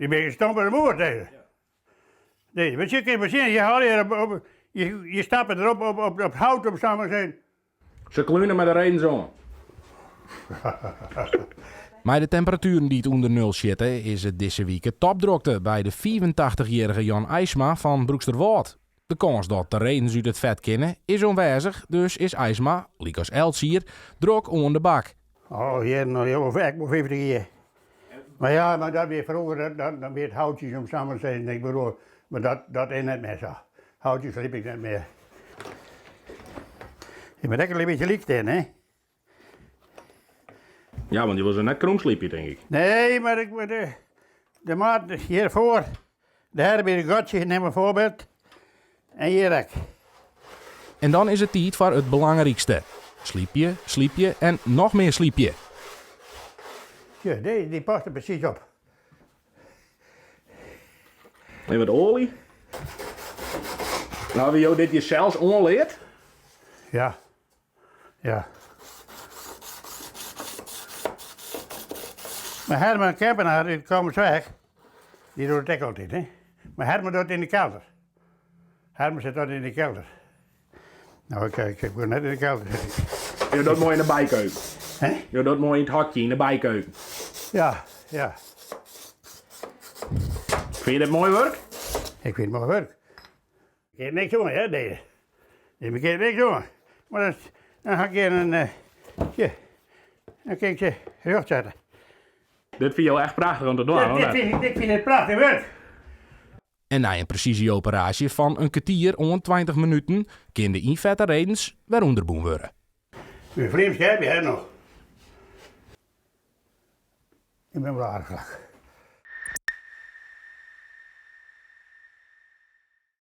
Dy binne stomp as in moer dizze. Nee, want je kinne mar sjen, je hâlde hjir op, op, je, je stappe derop op, op, op hout om sa mar sizzen. Se klune mei de redens oan. Mei de temperatueren dy't ûnder nul sjitte, is it dizze wike topdrokte by de 85-jierrige Jan Eisma fan Broeksterwâld. De kâns dat de redens út it fet kinne, is oanwêzich, dus is Eisma, lykas elts jier, drok oan de bak. Oh, jierren al, ek wol 50 jier. Mar ja, mar dat wie froeger, dat, dat, dan wie it houtjes om sa mar te sizzen. Ik bedoel, mar dat, dat is net mear sa. Houtjes slyp ik net mear. Je moat ek in bytsje lyk stean, hè? Ja, want je wol se net krom slypje, tink ik. Nee, mar ik, de, de maat hjirfoar, dêr by de gatsje, nim in foarbyld. En hjir ek. En dan is it tiid foar it belangrykste, slypje, slypje en noch mear slypje. Sjoch, dy, dy past der presys op. En wat oalje. No, hawwe jo dit jesels oanleard? Ja, ja. Mar Herman Kempenaar út Kollumersweach, dy docht it ek altyd, hè. Mar Herman docht it yn de kelder. Herman sit altyd yn de kelder. No, ik, ik, ik wol net yn de kelder sitten. Jo docht moai yn de bykeuken. Hè? Jo docht moai yn it hokje yn de bykeuken. Ja, ja. Fyn je dit moai wurk? Ik fyn it moai wurk. Ik kin niks oan, hè, deze. Ik kin niks oan. Mar dan, dan ha ik hjir in, uh, dan kin ik se rjocht sette. Dit fyn jo echt prachtich om te dwaan, Dit, dit, fyn ik, dit fyn ik prachtich wurk. En nei in presysjeoperaasje fan in kertier oant 20 minuten kin de ynfette redens wer ûnderbûn wurde. Myn flimskerp hear noch. Ik bin wol aardich flak.